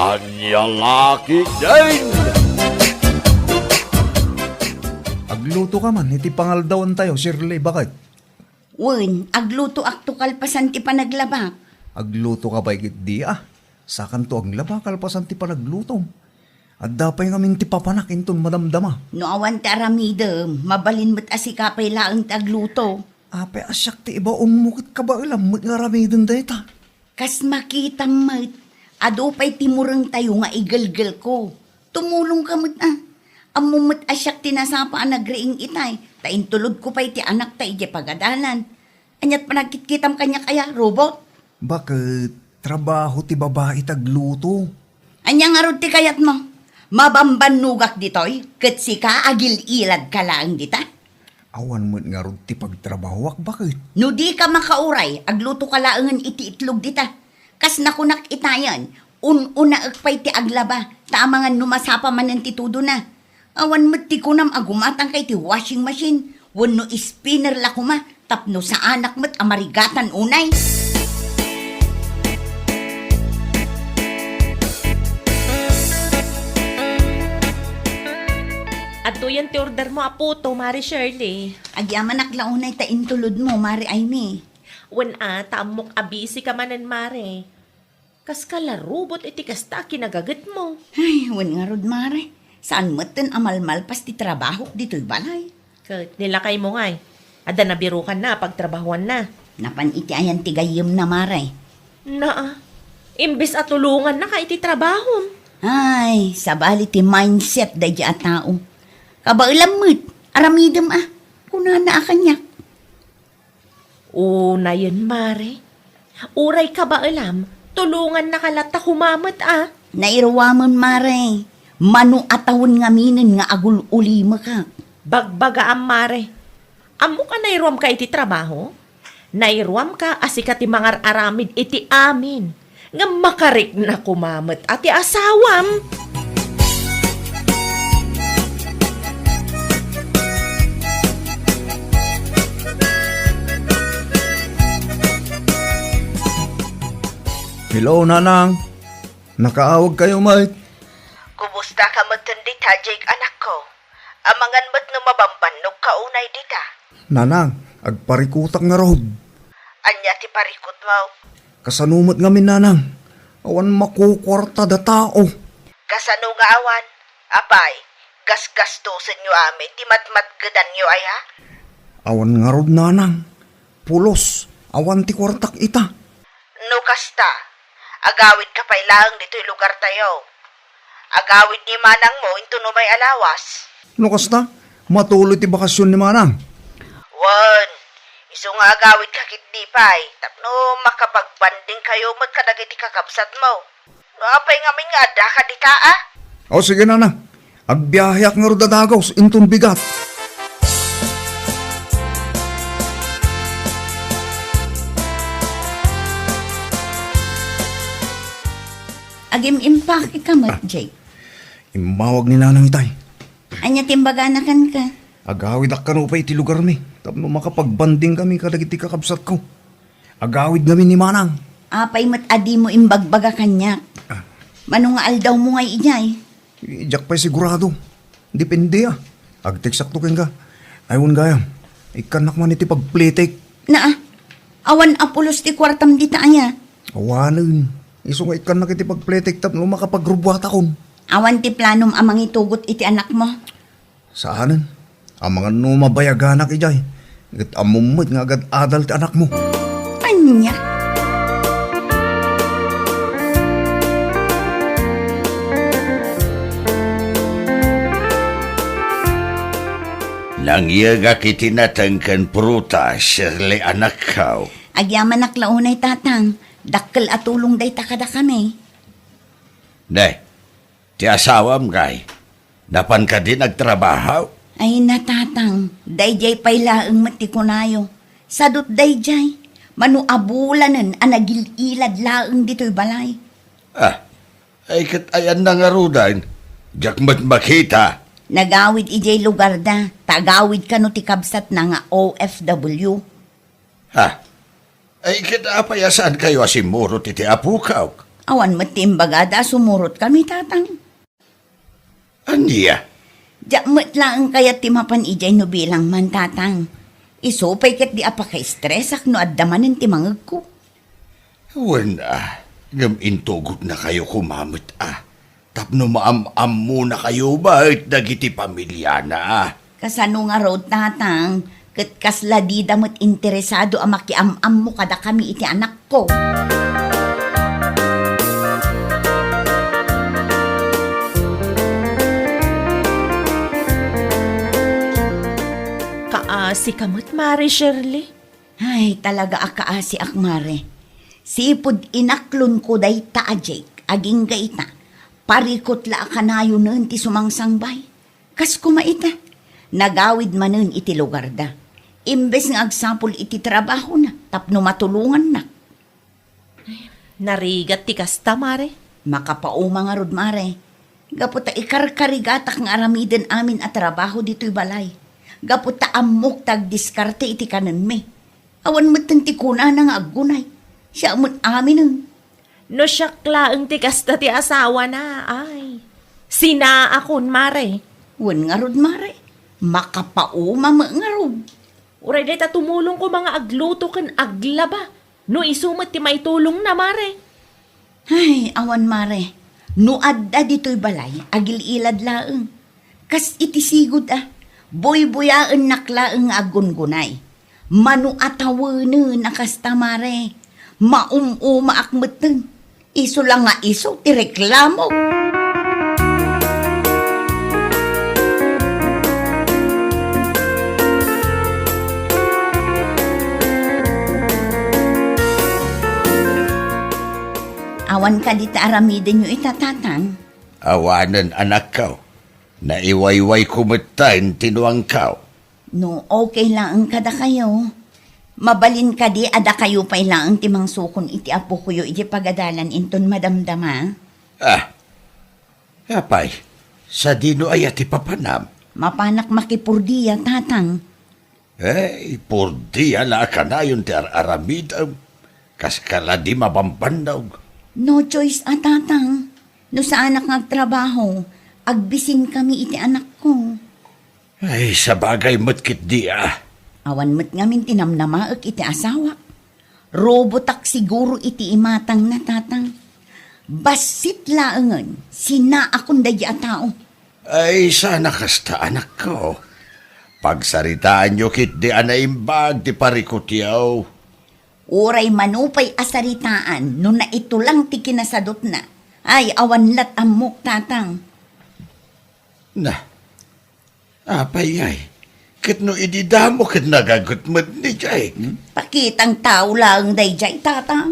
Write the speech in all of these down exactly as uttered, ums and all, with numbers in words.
Ania la ketdin? Agluto ka man iti pangaldawantayo, Shirley, baket? Wen, aglutoakto kalpasan ti panaglabak. Agluto ka pay ketdi, a? Sakanto aglaba kalpasan ti panaglutom. Adda pay ngamin ti papanak inton madamdama. No awan ti aramidem, mabalin met a sika pay laeng ti agluto. Apay a siak ti ibaonmo ket kabaelam met nga aramiden dayta? Kas makitam met, adu pay ti murengtayo nga igelgelko. Tumulongka met, a. Ammom met a siak ti nasapa a nagriing itay, ta intulodko pay ti anakta idiay pagadalan. Ania't panagkitkitam kaniak aya, robot? Baket, trabaho ti babai ti agluto. Ania ngarud ti kayatmo? Mabambannogak ditoy, ket sika agil-iladka laeng dita? Awan met ngarud ti pagtrabahoak, baket. No dika makauray, aglutoka laengen iti itlog dita. Kas nakunak itayen, un-unaek pay ti aglaba, ta amangan no masapa manen ti tudona. Awan met ti kunam a gumatangka iti washing machine wenno spinner la koma tapno saanak met a marigatan unay. Adtoyen ti ordermo a puto, Mare Shirley. Agyamanak la unay ta intulodmo, Mare Aimee. Wen a, ta ammok a busy ka manen, Mare. Kaska la robot iti kasta a kinagagetmo. Ay, wen ngarud, Mare. Saan metten a malmalpas ti trabahok ditoy balay. Ket ni lakaymo ngay, adda nabirukanna a pagtrabahuanna. Napan iti ayan ti gayyemna, Mare. Naa, imbes a tulongannaka iti trabahom. Ay, sabali ti mindset daydi a tao. Kabaelam met, aramidem a, kunana a kaniak. Unayen, Mare. Uray kabaelam, tulongannaka latta koma met a. Nairuamem, Mare. Mano a tawen ngaminen nga agul-ulimekak. Bagbagaam, Mare. Ammok a nairuamka iti trabaho? Nairuamka a sika ti mangar-aramid iti amin. Ngem makarikna koma met a ti asawam. Hello, Nanang. Nakaawagkayo met. Kumusta ka met ken dita, Jake, anakko? Amangan met no mabambannogka unay dita. Nanang, agparikutak ngarud. Ania ti parikutmo? Kasano met ngamin, Nanang? Awan makukuarta da tao. Kasano nga awan? Apay, gasgastosenyo amin ti matmatgedanyo aya? Awan ngarud, Nanang. Pulos, awan ti kuartak ita. No kasta, agawidka pay laeng ditoy lugartayo. Agawid ni manangmo inton umay a lawas. No kasta, matuloy ti bakasion ni manang. Wen, isu nga agawidka ketdi pay, tapno makapagbandingkayo met kadagiti kakabsatmo. No apay ngamin nga addaka dita, a? O, sige, Nanang. Agbiaheak ngarud a dagus inton bigat. Agim-impake ka met, Jake. Immawag ni Nanang itay. Ania ti imbagana kenka? Agawidak kano pay iti lugarmi tapno makapagbandingkami kadagiti kakabsatko. Agawid ngamin ni Manang. Apay met a dimo imbagbaga kaniak? Ah. Mano nga aldawmo ngay idiay? Diak pay sigurado. Depende, a. Agteksakto kenka. Ay, wen gayam, ikkannak man iti pagpletek. Naa, awan a pulos ti kuartam dita aya? Awanen. Isu nga ikkannak iti pagpletek tapno makapagrubbuatakon. Awan ti planom a mangitugot iti anakmo? Saanen. Amangan no mabayaganak idiay, ket ammom met nga agad-adal ti anakmo. Ania? Nangyegak iti nateng ken prutas, Shirley, anakko. Agyamanak la unay, Tatang. Dakkel a tulong dayta kadakami. Ne, ti asawam ngay, napan kadin agtrabaho? Ay, Tatang, daydiay pay laeng met ti kunayo. Sadut daydiay, mano a bulanen a nagil-ilad laeng ditoy balay. Ah, ay ket ayanna ngaruden, diak met makita. Nagawid idiay lugarda, ta agawid kano ti kabsatna nga O F W. Ha? Ay, ket apay a saankayo a simmurot iti apok? Awan met ti imbagada a sumurotkami, Tatang. Ania? Diak met laeng kayat ti mapan idiay no bilang man, Tatang. Isu pay ket di a pakaistresak no adda manen ti mangegko. Wen a, ngem intugotnakayo koma met a, tapno maam-ammonakayo met dagiti pamiliana. Kasano ngarud, Tatang? Ket kasla dida met interesado a makiam-ammo kadakami iti anakko. Kaasika met, Mare Shirley. Ay, talaga a kaasiak, Mare. Sipud inaklonko dayta a Jake, agingga ita, parikut la a kanayonen ti sumangsangbay. Kas koma ita, nagawid manen iti lugarda. Imbes nga agsapul iti trabahona tapno matulongannak. Narigat ti kasta, Mare. Makapauma ngarud, Mare. Gapu ta ikarkarigatak nga aramiden amin a trabaho ditoy balay. Gapu ta ammok ta agdiskarte iti kanenmi. Awan metten ti kunana nga aggunay. Siak met aminen. No siak laeng ti kasta ti asawana, ay, sinaakon, Mare. Wen ngarud, Mare. Makapauma met ngarud. Uray dayta tumulong koma nga agluto ken aglaba. No isu met ti maitulongna, Mare. Ay, awan, Mare. No adda ditoy balay, agil-ilad laeng. Kas iti sigud a, buybuyaennak laeng nga aggungunay. Mano a tawenen a kasta, Mare. Maum-umaak metten. Isu la nga isu ti reklamo. Awan kadi ti aramidenyo ita, Tatang? Awanen, anakko. Naiwaywayko metten ti nuangko. No okay laeng kadakayo, mabalin kadi a dakayo pay laeng ti mangsukon iti apokoyo iti pagadalan inton madamdama? Ah, apay, sadino aya ti papanam? Mapanak makipurdia, Tatang. Eh, purdia la a kanayon ti ar-aramidem. Kaskala di mabambannog. No choice a, Tatang. No saanak nga agtrabaho, agbisinkami iti anakko. Ay, sabagay met ketdi a. Awan met ngamin ti namnamaek iti asawak. Robotak siguro iti imatangna, Tatang. Bassit laengen, sinaakon daydi a tao. Ay, saan a kasta, anakko. Pagsaritaanyo ketdi a naimbag ti parikutyo. Uray mano pay a saritaan no naitulang ti kinasadutna. Ay, awan lat' ammok, Tatang. Na, apay ngay? Ket no idi damo ket nagaget met ni Jake. Pakitang tao laeng daydiay, Tatang.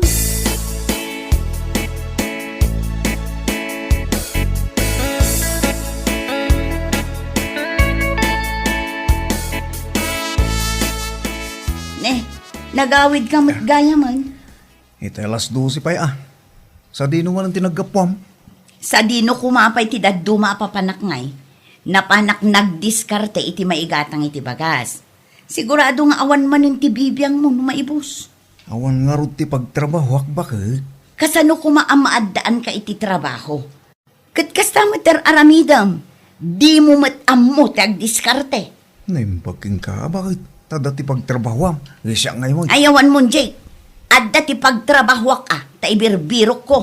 Ne, nagawid ka met gayamen. Itay alas dose pay a. Sadino manen ti naggapuam? Sadino koma pay ti dadduma a papanak ngay? Napanak nagdiskarte iti maigatang iti bagas. Sigurado nga awan manen ti bibiangmo no maibus. Awan ngarud ti pagtrabahoak, baket. Kasano koma a maaddaanka iti trabaho? Ket kasta met ti ar-aramidem, dimo met ammo ti agdiskarte. Naimbag kenka, a baket? Ta adda ti pagtrabahoam, siak ngay met. Ay, awan mon, Jake. Adda ti pagtrabahoak a, ta ibirbirokko.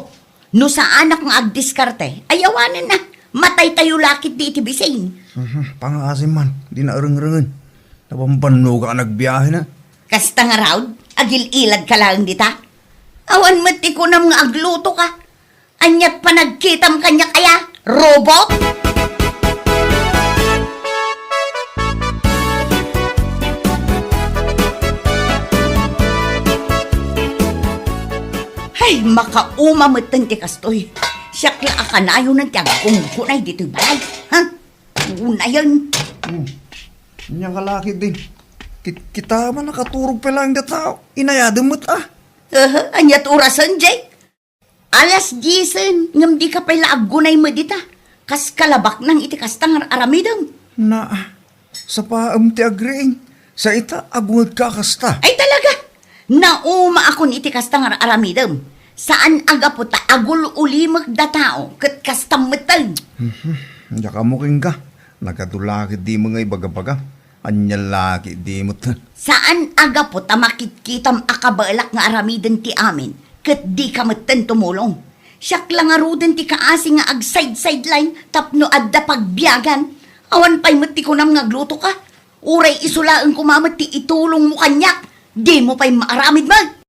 No saanak nga agdiskarte, ay awanen na. Mataytayo la ketdi iti bising. Mhm, pangaasim man, di naarengrengen. Nabambannoga a nagbiahena. Kasta ngarud, agil-iladka laeng dita. Awan met ti kunam nga aglutoka. Aniat panagkitam kaniak aya? Robot? Hay, makauma metten ti kastoy. Siak la a kanayonen ti aggunggunay ditoy balay. Ha? Unayen. Hmm. Ania ka la ketdi? Kit-, kita man nakaturog pay laeng dita. Inayadem met a. Aha, aniat orasen, Jake? Alas diesen, ngem dika pay la aggunay met dita. Kas kalabaknang iti kasta nga aramidem. Naa, sapaem ti agriing. Sa ita, agungedka a kasta. Ay talaga! Naumaakon iti kasta nga aramidem. Saan a gapu ta agul-ulimek datao ket kastam metten. Mhm. Diak ammo kenka. Nagadu la ketdimo nga ibaga-baga. Ania la ketdimo ta. Saan a gapu ta makitkitam a kabaelak nga aramiden ti amin, ket dika metten tumulong. Siak la ngaruden ti kaasi nga ag-side-sideline tapno adda pagbiagan. Awan pay met ti kunam nga aglutoka. Uray isu laeng koma met ti itulongmo kaniak. Dimo pay maaramid met.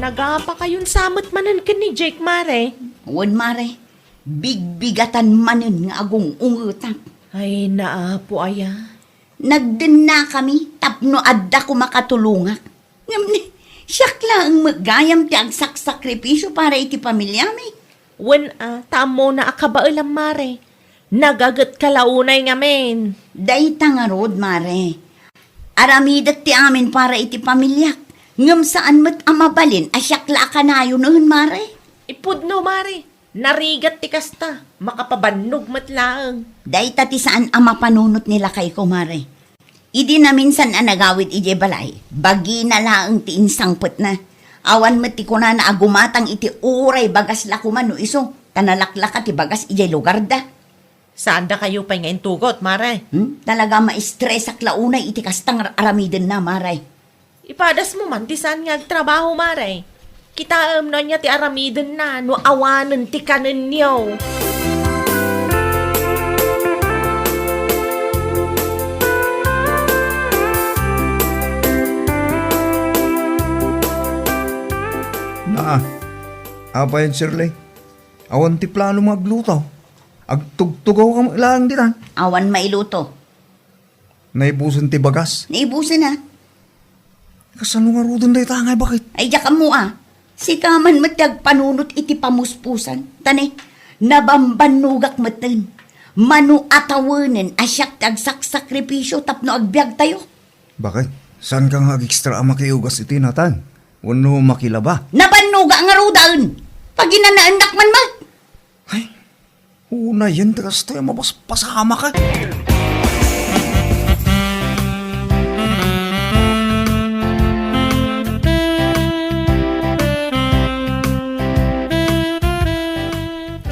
Nagapakayon sa met manen ken ni Jake, mare. Wen, mare. Bigbigatan manen nga agung-ungetak. Ay, naapo aya. Nagdennakami tapno adda koma katulongak. Ngem ni, siak laeng met gayam ti agsaksakripisio para iti pamiliami. Wen a, ta ammona a kabaelam, mare. Nagagetka la unay ngamin. Dayta ngarud, mare. Aramidek ti amin para iti pamiliak. Ngem saan met a mabalin a siak la a kanayonen, mare. Ipudno, mare. Narigat ti kasta. Makapabannog met laeng. Dayta ti saan a mapanunot ni lakayko, mare. Idi naminsan a nagawid idiay balay, bagina laeng ti insangpetna. Awan met ti kunana a gumatang iti uray bagas la koma no isu, ta nalaklaka ti bagas idiay lugarda. Saandakayo pay nga intugot, mare? Hmm? Talaga maistresak la unay iti kasta nga ar-, aramidenna, mare. Ipadasmo man ti saan nga agtrabaho, mare. Kitaem no ania ti aramidenna no awanen ti kanenyo. Naa, apay, Shirley? Awan ti plano nga agluto. Agtugtugawka met laeng ditan. Awan mailuto. Naibusen ti bagas? Naibusen a. Kasano ngaruden dayta nga ibakit? Ay, diak ammo a. Sika man met ti agpanunot iti pamuspusan. Ta ne, nabambannogak metten. Mano a tawenen a siak ti agsaksakripisio tapno agbiagtayo. Bakit? Saanka nga agekstra a makiugas iti natang? Wenno makilaba? Nabannoga ngaruden! Paginanaennak man met! Ay, unayen ti kastoy a mapaspasamak, eh.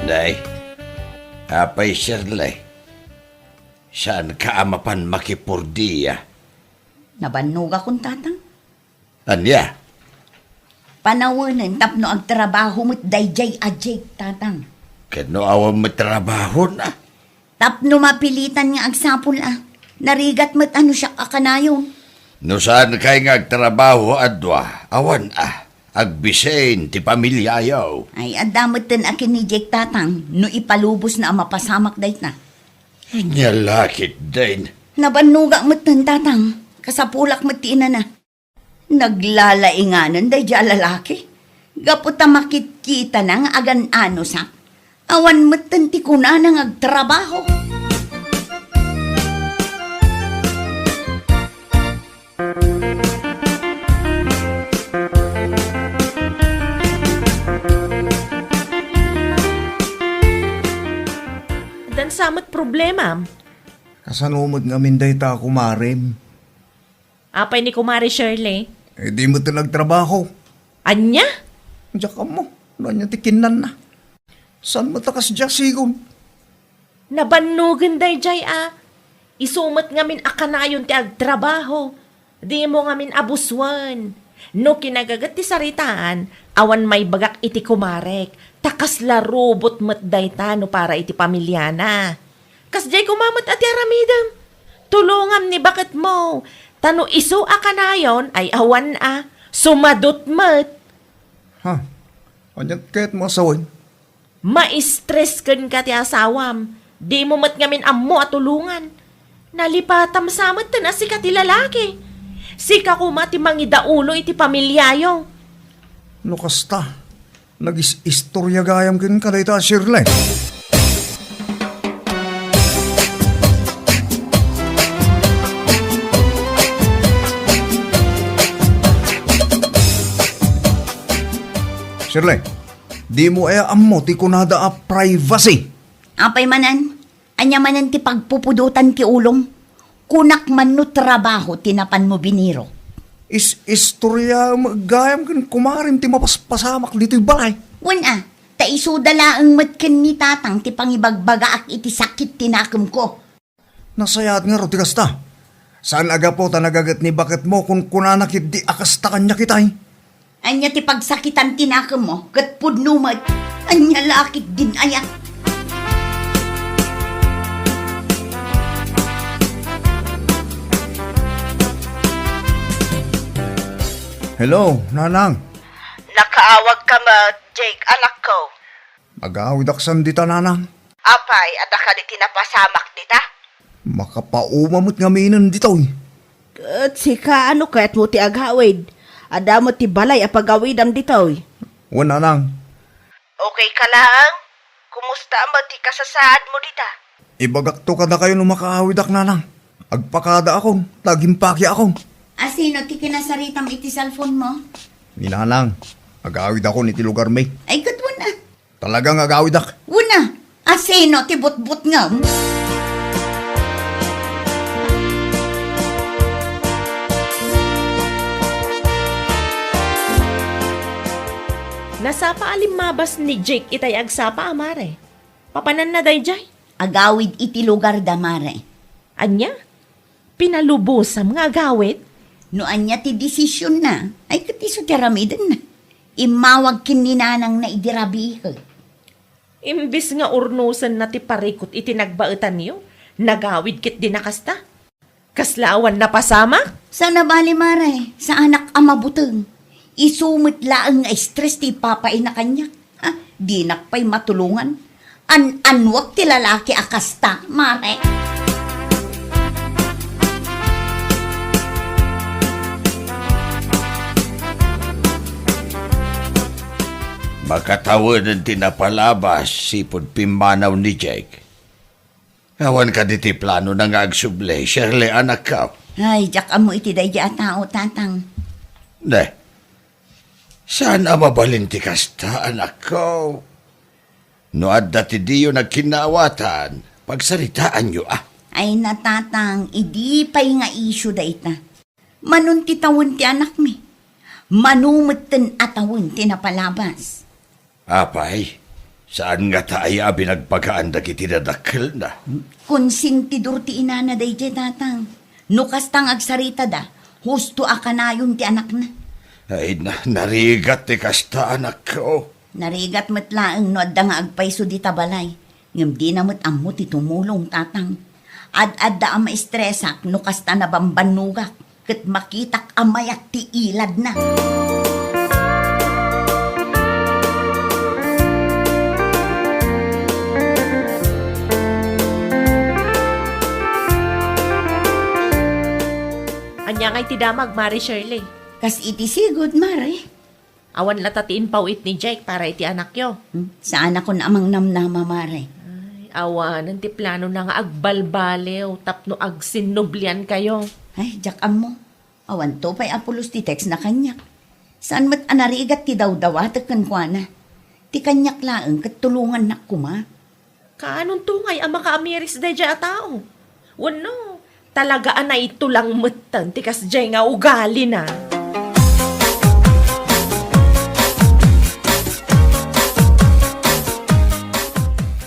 Nay, apay, Shirley, saanka a mapan makipurdia? Nabannogakon, Tatang. Ania? Panawenen tapno agtrabaho met daydiay a Jake, Tatang. Ket no awan met trabahona? Tapno mapilitan nga agsapul a. Narigat met a no siak a kanayon. No saankay nga agtrabaho a dua, awan a. Agbisin ti pamiliayo. Ay, adda metten a ken ni Jake, Tatang, no ipalubosna a mapasamak dayta. Ania la ketdin? Nabannogak metten, Tatang. Kasapulak met ti inana. Naglalainganen daydiay a lalaki. Gapu ta makitkitana nga agan-anosak, awan metten ti kunana nga agtrabaho. Addan sa met problema. Kasano met ngamin dayta, kumarem? Apay ni Kumare Shirley? Eh, di met nagtrabaho. Ania? Diak ammo no ania ti kinnanna. Saan met a kasdiay sigon? Nabannogen daydiay a. Isu met ngamin a kanayon ti agtrabaho. Dimo ngamin a busuen. No kinagaget ti saritaan, awan maibagak iti kumarek. Ta kasla rubot met dayta no para iti pamiliana. Kasdiay koma met a ti aramidem. Tulongam ni baketmo. Ta no isu a kanayon ay awan a, sumadot met. Ha? Aniat kayatmo a sawen? Maistres kenka ti asawam. Dimo met ngamin ammo a tulongan. Nalipatam sa metten a sika ti lalaki. Sika koma ti mangidaulo iti pamiliayo. No kasta, nagis-istorya gayam kenka dayta a Shirley. Shirley, dimo aya ammo ti kunada a privacy? Apay manen, ania manen ti pagpupudotan ti ulom? Kunak man no trabaho ti napanmo binirok. Is-istoriaem gayam ken kumarem ti mapaspasamak ditoy balay. Wen a, ta isuda laeng met ken ni Tatang ti pangibagbagaak iti sakit ti nakemko. Nasayaat ngarud ti kasta. Saan a gapu ta nagaget ni baketmo kunkunana ketdi a kasta kaniak itay. Ania ti pagsakitan ti nakemmo ket pudno met? Ania la ketdin aya? Hello, Nanang. Nakaawagka met, Jake, anakko. Agawidak san dita, Nanang. Apay, adda kadi ti napasamak dita? Makapauma met ngaminen ditoy. Ket sika, ano kayatmo ti agawid? Adda met ti balay a pagawidam ditoy. Wen, Nanang. Okay ka laeng? Kumusta met ti kasasaadmo dita? Ibagakto kadakayo no makaawidak, Nanang. Agpakadaakon, ta agimpakiakon. A, sino ti kinasaritam iti cellphone mo? Ni Nanang, agawidakon iti lugarmi. Ay, ket wen a. Talaga nga agawidak. Wen a, asino ti butbutngem? Nasapa a limmabas ni Jake itay agsapa a mare. Papananna daydiay? Agawid iti lugarda, mare. Ania? Pinalubosam nga agawid? No ania ti desisionna, ay ket isu ti aramidenna. Immawag ken ni nanangna idi rabii. Imbes nga urnosenna ti parikut iti nagbaetanyo, nagawid ketdin a kasta. Kasla awan napasamak? Saan a bali, mare, saanak a mabuteng. Isu met laeng nga stress ti ipapaina kaniak. Ha, dinak pay matulongan. An-anuak ti lalaki a kasta, mare. Makatawenen ti napalabas sipud pimmanaw ni Jake. Awan kadi ti planona nga agsubli, Shirley, anakko? Ay, diak ammo iti daydi a tao, Tatang. Ne, saan a mabalin ti kasta, anakko? No adda ti diyo nagkinnaawatan, pagsaritaanyo a. Ay, na, Tatang, idi pay nga isyu dayta. Manon ti tawen ti anakmi? Mano metten a tawen ti napalabas? Apay, saan ngata aya a binagbagaan dagiti dadakkelna? Konsentidor ti inana daydiay, Tatang. No kasta nga agsaritada, husto a kanayon ti anakna. Ay, na-, narigat ti kasta, anakko. Narigat met laeng no adda nga agpayso dita balay. Ngem dina met ammo ti tumulong, Tatang. Ad-adda a maestresak no kasta nabambannogak ket makitak a mayat ti iladna. Ania ngay ti damag, Mare Shirley? Kas iti sigud, Mare. Awan latta ti impaw-it ni Jake para iti anakyo? Hmm, saanakon a mangnamnama, Mare. Ay, awanen ti planona nga agbalbaliw tapno agsinnubliankayo. Ay, diak ammo. Awanto pay a pulos ti textna kaniak. Saan met a narigat ti dawdawatek kenkuana. Ti kaniak laeng ket tulongannak koma. Kaanonto ngay a makaamiris daydiay a tao? Wenno, talaga a naitulang metten ti kasdiay nga ugalina?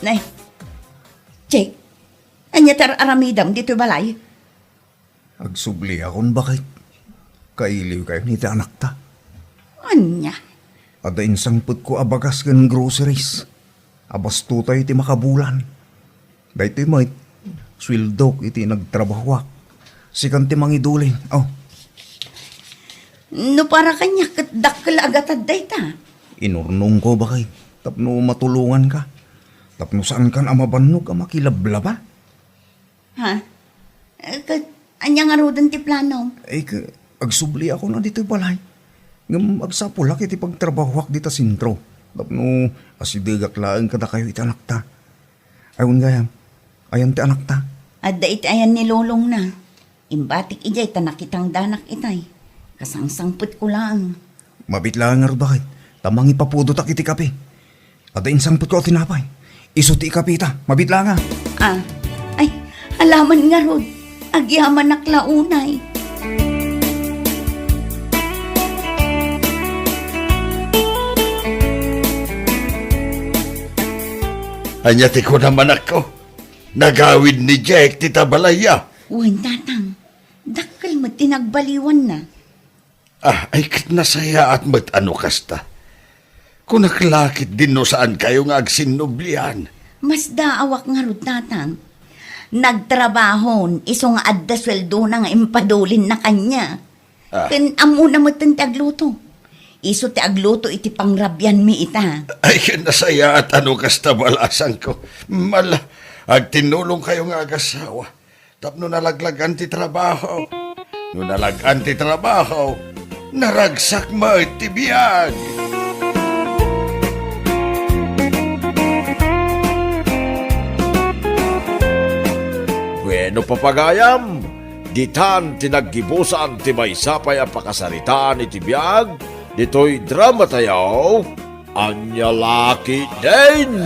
Nay, Jake, ania ti ar-aramidem ditoy balay? Agsubliakon, baket. Kailiwkayon iti anakta. Ania? Adda insangpetko a bagas ken groceries. Abastotayo iti makabulan. Daytoy met, sueldok iti nagtrabahoak. Sikan ti mangidulin. Oh. No para kaniak ket dakkel a gatad dayta. Inurnongko, baket, tapno matulonganka. Tapno saankan a mabannog a makilablaba. Ha? Eh, ket ania ngaruden ti planom? Eh, ke-, agsubliakon a ditoy balay. Ngem agsapulak iti pagtrabahoak dita sentro. Tapno asidegak laeng kadakayo iti anakta. Ay, wen gayam, ayan ti anakta? Adda iti ayan ni lolongna. Imbatik idiay ta nakitangdanak itay. Kasangsangpetko laeng. Mabiit laeng ngarud, baket, ta mangipapudotak iti kape. Adda insangpetko a tinapay. Isu ti ikapita. Mabiit laeng a. Ah. Ay, alaman ngarud. Agyamanak la unay. Ania ti kunam, anakko? Nagawid ni Jake ti tabalayya. Wen, Tatang. Dakkel met ti nagbaliwanna. Ah, ay ket nasayaat met a no kasta. Kunak la ketdin no saankayo nga agsinnublian. Masdaawak ngarud, Tatang. Nagtrabahon, isu nga adda sueldona nga impadulinna kaniak. Ah. Ken ammona metten ti agluto. Isu ti agluto iti pangrabianmi ita. Ay, ken nasayaat a no kasta, balasangko. Mala, agtinnulongkayo nga agasawa. Tapno nalaglagan ti trabaho. No nalag-an ti trabaho, naragsak met ti biag. Bueno, papagayam, ditan ti naggibusan ti maysa pay a pakasaritaan iti biag ditoy dramatayo. Ania la ketdin?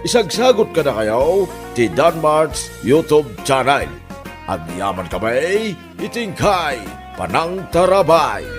Isagsagot kadakayo ti Danmart's YouTube channel. Agyamankami iti inkay panangtarabay.